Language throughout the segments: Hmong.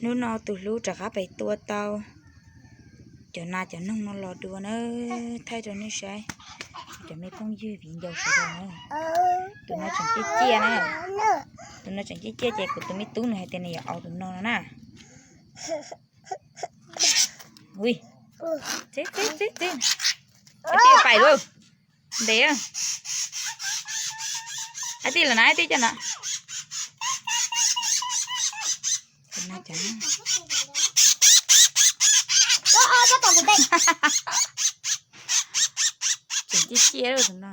Hnub no tus hlub rov qab pem tua tau cov nas cov noog no los dua na, thaij rau nej saib. Cov me phooj ywg viv ncaus sawv daws na, tus no tseem ciaj ciaj na, tus no tseem ciaj ciaj ces kuv tus me tub nws hais tias nws yuav aus tus no no na. Ui, tib tib tib tib, tib pais lauj, ntev, tib lawm na, tib cov na. Tseem ciaj ciaj tus no.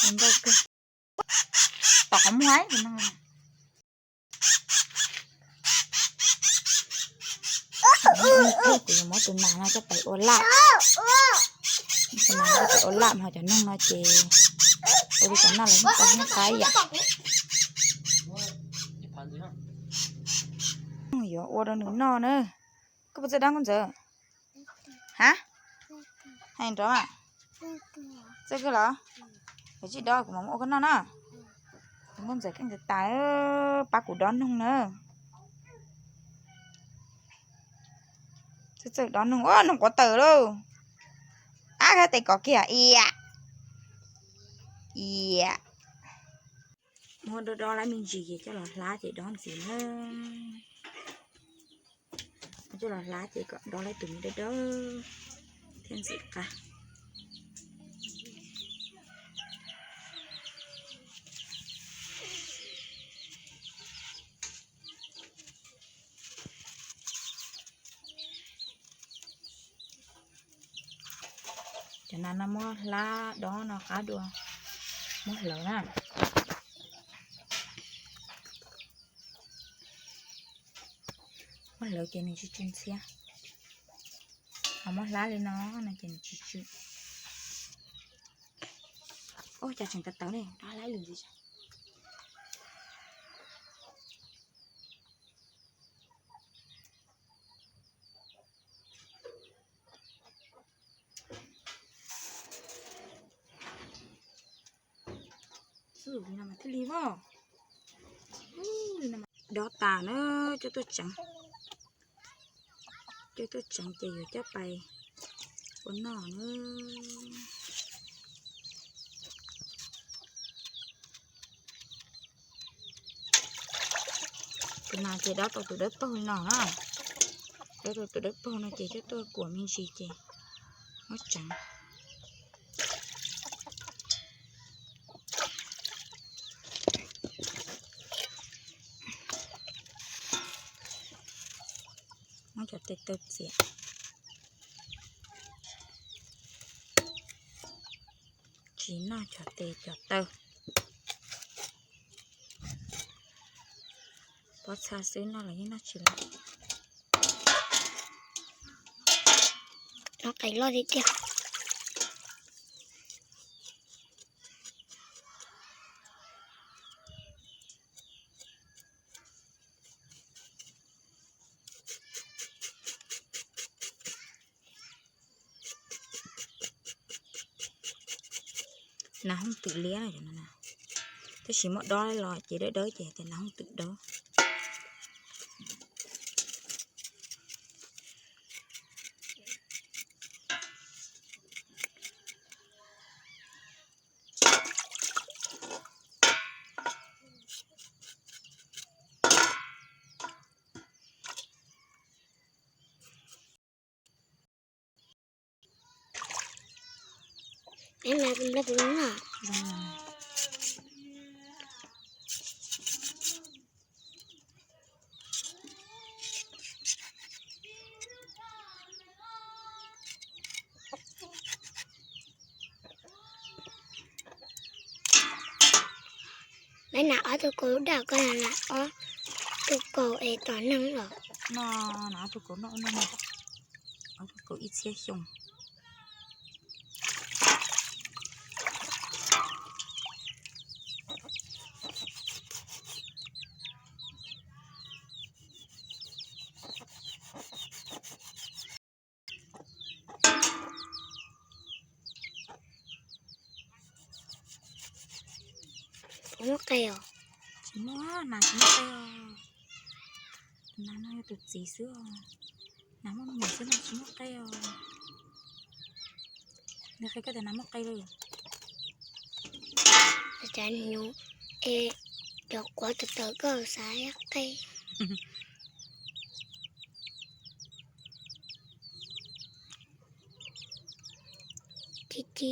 Nkauj kawg. Tom qhov muag tus no. Kuv yuav muab tus nas no coj pais ua laj. Tus nas no coj pais ua laj mas ho cov noog no ces ua li cov noj los yeej tau qab ib yam. Yuav ua rau nws noj na. Koj puas txawj dob nkauj ntxawm? Ha, hais nrov. Txawj kawg los? Koj tsis dob kuv mam muab ua koj noj na. Nkauj ntxawm keej tas tas, pab kuv dob noog na. Txawj txawj dob noog, noog quav tawm lauj. Ab, tes kov kiag ia. Ia. Muab dob dob lawm me ntsis ces coj los hlab ces dob ntxiv na. Coj los hlab ces kom dob lawm tus me dawb dawb thiab ntxim qab. Cov nas no muab hlab dob no qab dua, muab hlawv na. Muab hlawv ces nws tsis tsw ntxhiab. Ho muab hlab li no no ces nws tsis tsw. Ua cas tseem tawv tawv ne, rov hlab ib lwm ntxiv. Li no mas thiaj li voj. Dob tas na, coj tuaj tseev. Coj tuaj tseev ces yuav coj pais ua noj na. Tus nas ces dob tau tus dawb paug li no na. Dob tau tus dawb paug no ces coj tuaj kuam me ntsis ces muab tseev. Muab cov tes taw txiav. Tsis noj cov tes cov taw. Pob txha xwb noj los yeej noj tsis lawm. Cov qe loj tiag tiag. Nas hooj twm liab no, tab sis muab dob los ces dawb dawb ces tias nas hooj twm dawb. Lawv nas ob tug kaus daj, koj nas ob tug kaus es tom neeg los? No, nas ob tug kaus noj no, ob tug kaus ib txhiab xyoo. qe os. Tsis muaj, nas tsis muaj qe os. Nas no yog tus txiv xwb os. Nas muaj me nyuam xwb no tsis muaj qe os. Nws qhia koj tias nas muaj qe lawm. Cas hnyuv es cov quav tawv tawv koj xav qe. Ci ci.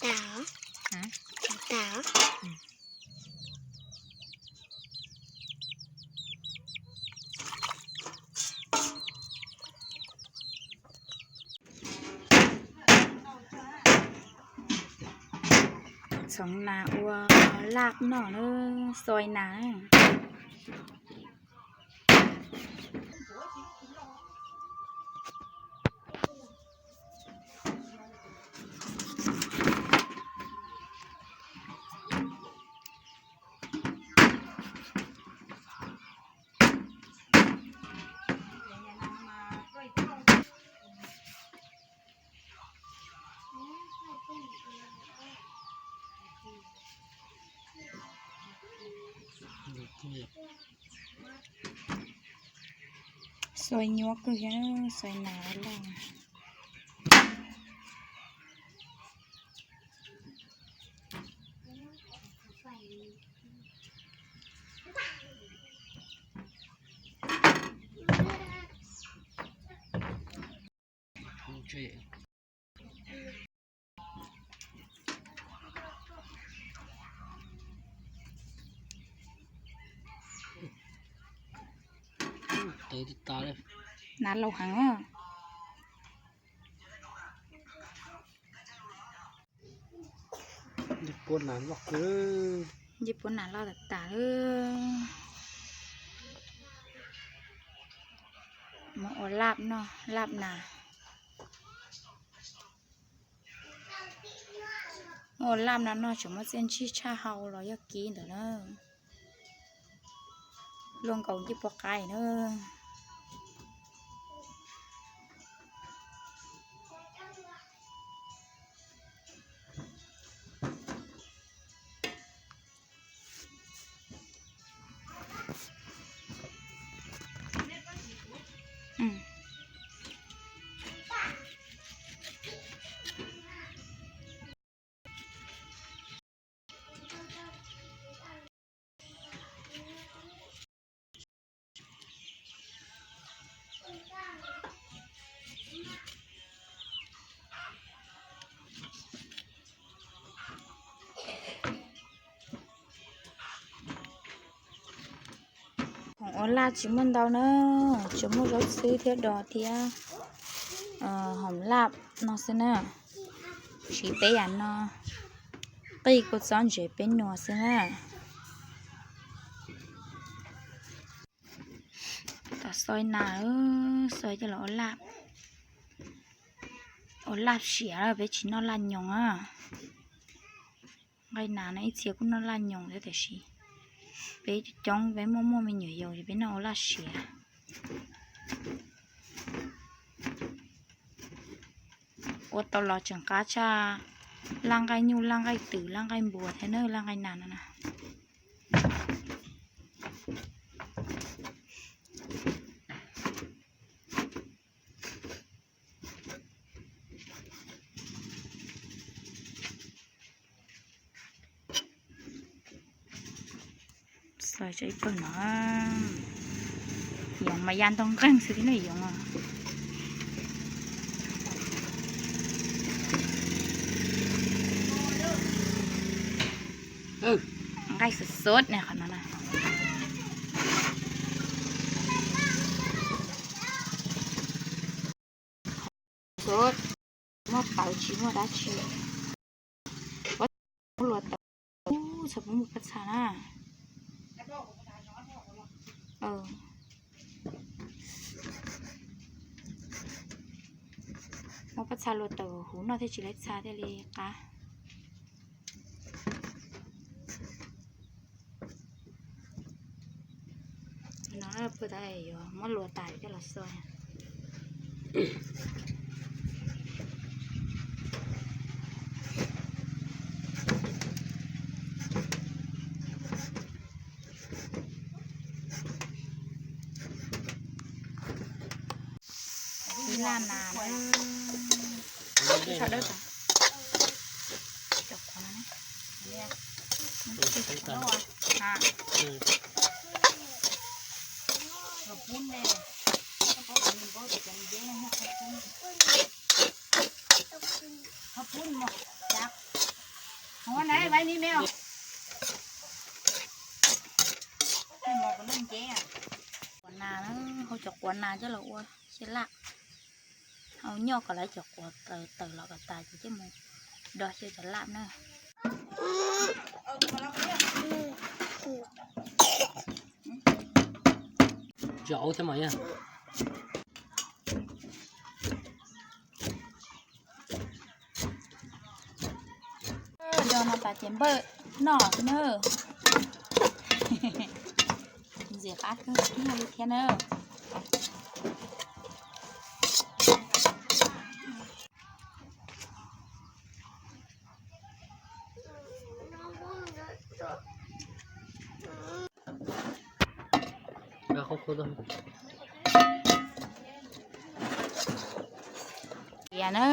Tau, tau. Txhoov nas ua laj noj na, xoi nas. Xoi nyuaj kawg thiab, xoi nas laj. Nas laus heev. Ncej puab nas loj tas tas. Muab ua laj noj, laj nas. Muab ua laj no noj tseem muaj txiaj ntsig tshaj hau los yog kib ntawd na. Luaj nkaus ncej puab qaib na. Khoom ua laj tsis muaj ntau na, tsuas muaj zaub xwb thiab dos thiab hoom laj no xwb na. Siv peb yam no, qij kua txob ntsev peb nuav xwb na. Tom xoi nas, xoi coj los ua laj, ua laj siav, peb tsis noj laj nyoos a. Nqaij nas no ib txhia kuj noj laj nyoos thiab tiam sis peb coob, peb muaj muaj me nyuam yaus es peb noj ua laj siav. Ua tau los tseem qab tshaj laj nqaij nyuj, laj nqaij twm, laj nqaij npua thiab na, laj nqaij nas no na. Xaws tso ib pawg no, yoov mas ya ntau nqeeg xwb thiab na yoov. Nqaij xub xub ne qhov no na. Xub, muaj tawv tsis muaj dab tsi. Muab luas tawv, txhob muab paj txha na. Muab pob txha lua tawm huv noj thiaj tsis laiv txha thiaj li qab. No pw tas yuav muab lua tas coj los xua. Laj nas, ib thom dawb tas. Quav nas, hau cov quav nas coj los ua xyaw laj. Hau nyoj kom lawv cov quav tawm los kom tas ces coj mus do xyaw cov laj na. Do no tas ces npawj noj xwb na. Ntxim qab kawg li thiab na. Tias na,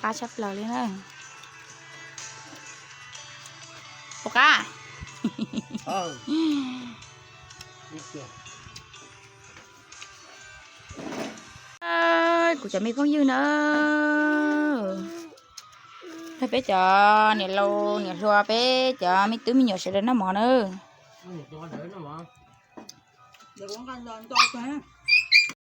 qab tshaj plaws li na. Puas qab? Kuv cov me phooj ywg na, peb cov niam laus niam hluas, peb cov me tub me nyuam sawv daws noj mov na.